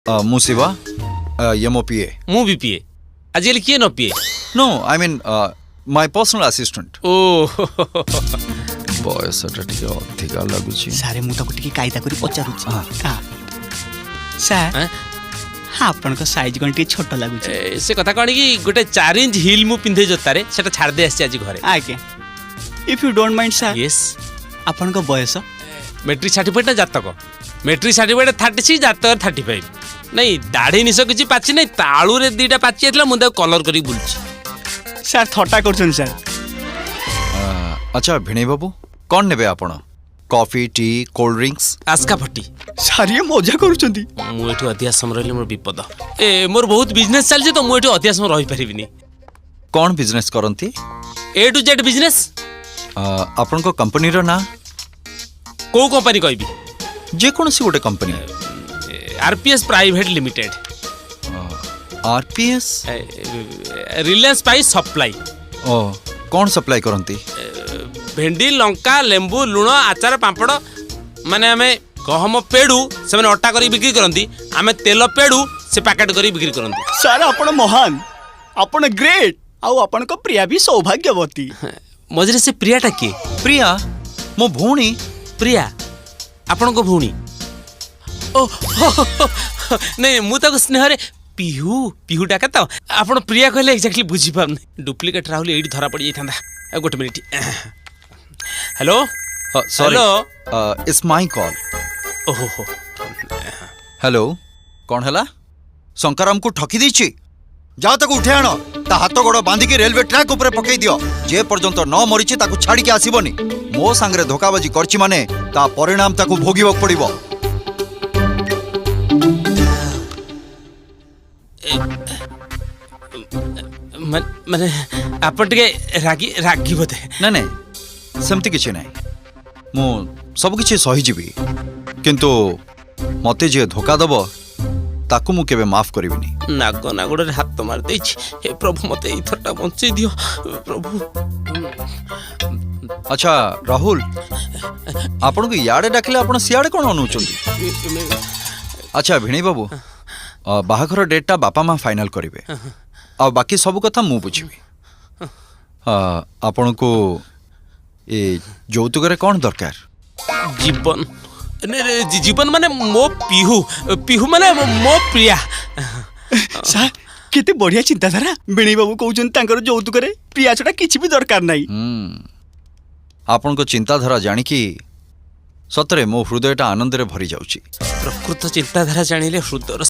ମୁଁ ଶିବା, ଇଏ ମୋ ପିଏ। ମୁଁ ବି ପିଏ। ଆଜିକାଲି କିଏ ନ ପିଏ? No, I mean, my personal assistant. ଓ। ବୟସଟା ଟିକେ ଅଧିକା ଲାଗୁଛି। ସାର୍, ମୁଁ ତାକୁ ଟିକେ କାଇଦା କରି ପଚାରୁଛି। ହଁ ସାର୍। ଆଁ? ଆପଣଙ୍କ ସାଇଜ କଣ ଟିକେ ଛୋଟ ଲାଗୁଛି? ସେ କଥା କଣ କି, ଗୋଟେ 4 ଇଞ୍ଚ ହିଲ୍ ମୁଁ ପିନ୍ଧେ ଜୋତାରେ, ସେଟା ଛାଡ଼ି ଦେଇ ଆସିଛି ଆଜି ଘରେ। ଆଜ୍ଞା, if you don't mind, sir. Yes. ଆପଣଙ୍କ ବୟସ? ମେଟ୍ରିକ୍ ସାର୍ଟିଫିକେଟ୍ ନା ଜାତକ? ମେଟ୍ରିକ୍ ସାର୍ଟିଫିକେଟ୍ 36, ଜାତକ 35। ନାଇଁ, ଦାଢ଼ି ନିଶ କିଛି ପାଚି ନାହିଁ। ତାଳୁରେ ଦିଟା ପାଚି ଯାଇଥିଲା, ମୁଁ ତାକୁ କଲର୍ କରିକି ବୁଲୁଛି। ସାର୍, ଥଟ୍ଟା କରୁଛନ୍ତି ସାର୍। ଆଚ୍ଛା ଭିଣେଇ ବାବୁ, କ'ଣ ନେବେ ଆପଣ? କଫି, ଟି, କୋଲ୍ଡ ଡ୍ରିଙ୍କସ୍? ଆସ୍କା ଫଟି। ସାର୍, ଇଏ ମଜା କରୁଛନ୍ତି। ମୁଁ ଏଠି ଅଧିକା ସମୟ ରହିଲେ ମୋର ବିପଦ। ମୋର ବହୁତ ବିଜନେସ୍ ଚାଲିଛି ତ, ମୁଁ ଏଠି ଅଧିକା ସମୟ ରହିପାରିବିନି। କ'ଣ ବିଜନେସ୍ କରନ୍ତି? A to Z business. ଆପଣଙ୍କ କମ୍ପାନୀର ନାଁ? କୋଉ କମ୍ପାନୀ କହିବି? ଯେକୌଣସି ଗୋଟେ company. RPS private limited. RPS? Reliance ପାଇଁ ସପ୍ଲାଇ। ଓ, କ'ଣ ସପ୍ଲାଇ କରନ୍ତି? ଭେଣ୍ଡି, ଲଙ୍କା, ଲେମ୍ବୁ, ଲୁଣ, ଆଚାର, ପାମ୍ପଡ଼। ମାନେ ଆମେ ଗହମ ପେଡ଼ୁ, ସେମାନେ ଅଟା କରିକି ବିକ୍ରି କରନ୍ତି। ଆମେ ତେଲ ପେଡ଼ୁ, ସେ ପ୍ୟାକେଟ୍ କରିକି ବିକ୍ରି କରନ୍ତି। ସାର୍, ଆପଣ ମହାନ, ଆପଣ ଗ୍ରେଟ୍। ଆଉ ଆପଣଙ୍କ ପ୍ରିୟା ବି ସୌଭାଗ୍ୟବତୀ। ମଝିରେ ସେ ପ୍ରିୟାଟା କିଏ? ପ୍ରିୟା ମୋ ଭଉଣୀ। ପ୍ରିୟା ଆପଣଙ୍କ ଭଉଣୀ? ଓ, ନାଇଁ, ମୁଁ ତାକୁ ସ୍ନେହରେ ପିହୁ ପିହୁ ଡାକେ ତ, ଆପଣ ପ୍ରିୟା କହିଲେ ଏକ୍ଜାକ୍ଟଲି ବୁଝିପାରୁନି। ଡୁପ୍ଲିକେଟ୍ ରାହୁଲ ଏଇଠି ଧରା ପଡ଼ିଯାଇଥାନ୍ତା। ଆଉ ଗୋଟେ minute. Hello. Sorry. Hello. It's my call. ଓହୋ ହୋ। ହ୍ୟାଲୋ, କ'ଣ ହେଲା? ଶଙ୍କରାମକୁ ଠକି ଦେଇଛି। ଯାଅ, ତାକୁ ଉଠେଇ ଆଣ। ତା ହାତ ଗୋଡ଼ ବାନ୍ଧିକି ରେଲୱେ ଟ୍ରାକ୍ ଉପରେ ପକେଇ ଦିଅ। ଯେ ପର୍ଯ୍ୟନ୍ତ ନ ମରିଛି, ତାକୁ ଛାଡ଼ିକି ଆସିବନି। ମୋ ସାଙ୍ଗରେ ଧୋକାବାଜି କରିଛି ମାନେ ତା ପରିଣାମ ତାକୁ ଭୋଗିବାକୁ ପଡ଼ିବ। ମାନେ ଆପଣ ଟିକେ ରାଗି ରାଗି ବୋଧେ? ନାଇଁ ନାଇଁ, ସେମିତି କିଛି ନାହିଁ। ମୁଁ ସବୁ କିଛି ସହିଯିବି, କିନ୍ତୁ ମୋତେ ଯିଏ ଧୋକା ଦେବ, ତାକୁ ମୁଁ କେବେ ମାଫ କରିବିନି। ନାଗ ନାଗୁଡ଼ରେ ହାତ ମାରି ଦେଇଛି। ହେ ପ୍ରଭୁ, ମତେ ଏଇଥରଟା ବଞ୍ଚେଇ ଦିଅ ପ୍ରଭୁ। ଆଚ୍ଛା ରାହୁଲ, ଆପଣଙ୍କୁ ଇଆଡ଼େ ଡାକିଲେ ଆପଣ ସିଆଡ଼େ କ'ଣ ଅନଉଛନ୍ତି? ଆଚ୍ଛା ଭିଣେଇ ବାବୁ, ବାହାଘର ଡେଟ୍ଟା ବାପା ମା ଫାଇନାଲ କରିବେ, ଆଉ ବାକି ସବୁ କଥା ମୁଁ ବୁଝିବି। ଆପଣଙ୍କୁ ଏ ଯୌତୁକରେ କ'ଣ ଦରକାର? ଜୀବନ। ଜୀବନ ମାନେ ମୋ ପିହୁ, ପିହୁ ମାନେ ମୋ ପ୍ରିୟା। ସାର୍, କେତେ ବଢିଆ ଚିନ୍ତାଧାରା! ଭିଣେଇ ବାବୁ କହୁଛନ୍ତି ତାଙ୍କର ଯୌତୁକରେ ପ୍ରିୟା ଛଡା କିଛି ବି ଦରକାର ନାହିଁ। ଆପଣଙ୍କ ଚିନ୍ତାଧାରା ଜାଣିକି ସତରେ ମୋ ହୃଦୟଟା ଆନନ୍ଦରେ ଭରି ଯାଉଛି। ପ୍ରକୃତ ଚିନ୍ତାଧାରା ଜାଣିଲେ ହୃଦୟର